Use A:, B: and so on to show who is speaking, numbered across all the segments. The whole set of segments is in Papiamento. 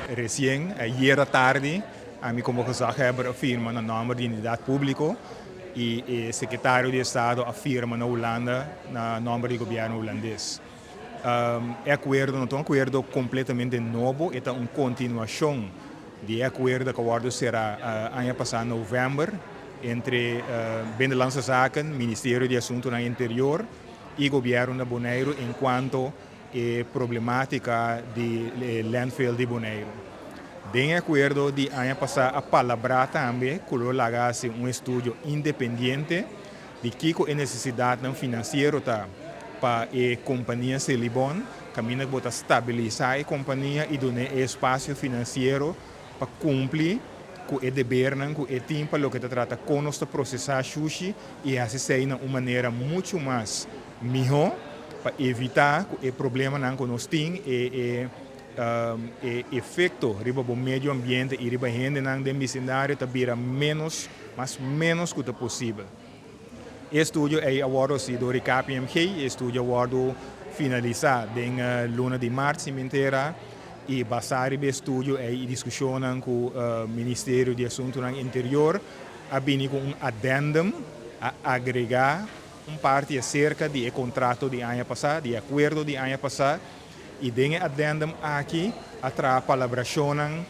A: Resien, ayera tardi, ami komo gezaghebber a firma na nòmber di Entidat Públiko i e sekretario di Estado a firma na Hulanda na nòmber di gobièrnu hulandes. E akuerdo no ta un akuerdo kompletamente nobo, e ta un kontinuashon di e akuerdo ku a wòrdu será aña pasá novèmber entre Binnenlandse Zaken, Ministerio di Asuntunan Interior i gobièrnu na Boneiru enkuanto e problemátika di e landfill di Boneiru. Den e akuerdo di aña pasá a palabrá tambe ku lo laga hasi un estudio independiente di kiko e nesesidatnan finansiero ta pa e kompania Selibon, kaminda ku bo ta stabilisá e kompania i dun'é e espasio finansiero pa kumpli ku e debernan ku e tin pa loke ta trata kon nos ta prosesá shushi i hasi esei na un manera muchu mas mihó pa evitá ku e problemanan ku nos tin e e e efekto riba bo medio ambiente i riba hendenan den bisindario ta bira ménos, mas ménos ku ta posibel. E estudio ei a wòrdu hasi dor di KPMG. E estudio a wòrdu finalisá den luna di mart, si mi entera, i basá riba e estudio ei i diskushonnan ku Ministerio di Asuntunan Interior a bini ku un addendum, a agregá un parti aserka di e kontrato di aña pasá, di e akuerdo di aña pasá, i den e addendum aki a traha palabrashonnan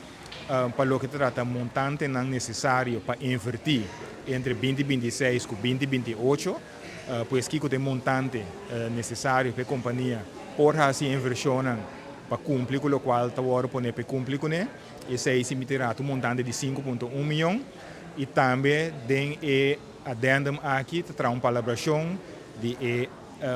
A: pa loke ta trata montantenan nesesario pa invertí entre 2026 ku 2028. Pues kiko ta e montante nesesario pa e kompania por hasi e invershonnan pa kumpli ku lokual ta wòrdu pone pa e kumpli kuné. Esei si mi ta ratu un montante di 5.1 mion i tambe den e addendum aki ta traha un palabrashon di e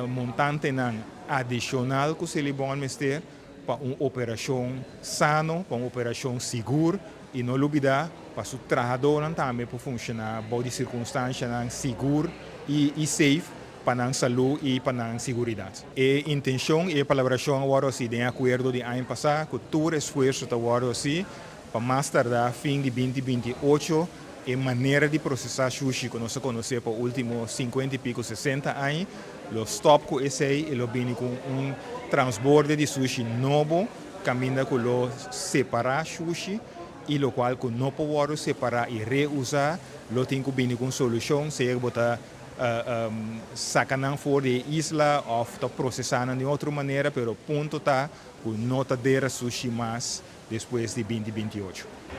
A: montantenan adishonal ku Selibon mester pa un operashon sano, pa un operashon sigur i no lubidá pa su trahadónan tambe por funshoná bou di sirkunstansianan sigur i safe pa nan salú i pa nan siguridat. E intenshon i e palabrashon a wòrdu hasí den e akuerdo di aña pasá ku tur esfuerso ta wòrdu hasí pa mas tardá fin di 2028 e manera di prosesá shushi ku nos a konosé pa último 50 i piku, 60 aña lo stòp ku esei i lo bini ku un transborde di sushi nobo kaminda ku lo separá shushi i lokual ku no por wòrdu separá i reusá lo tin ku bini ku un solushon, sea ku bo ta saka nan for di e isla òf ta prosesá nan di otro manera, pero punto ta ku no ta dera sushi mas despues di 2028.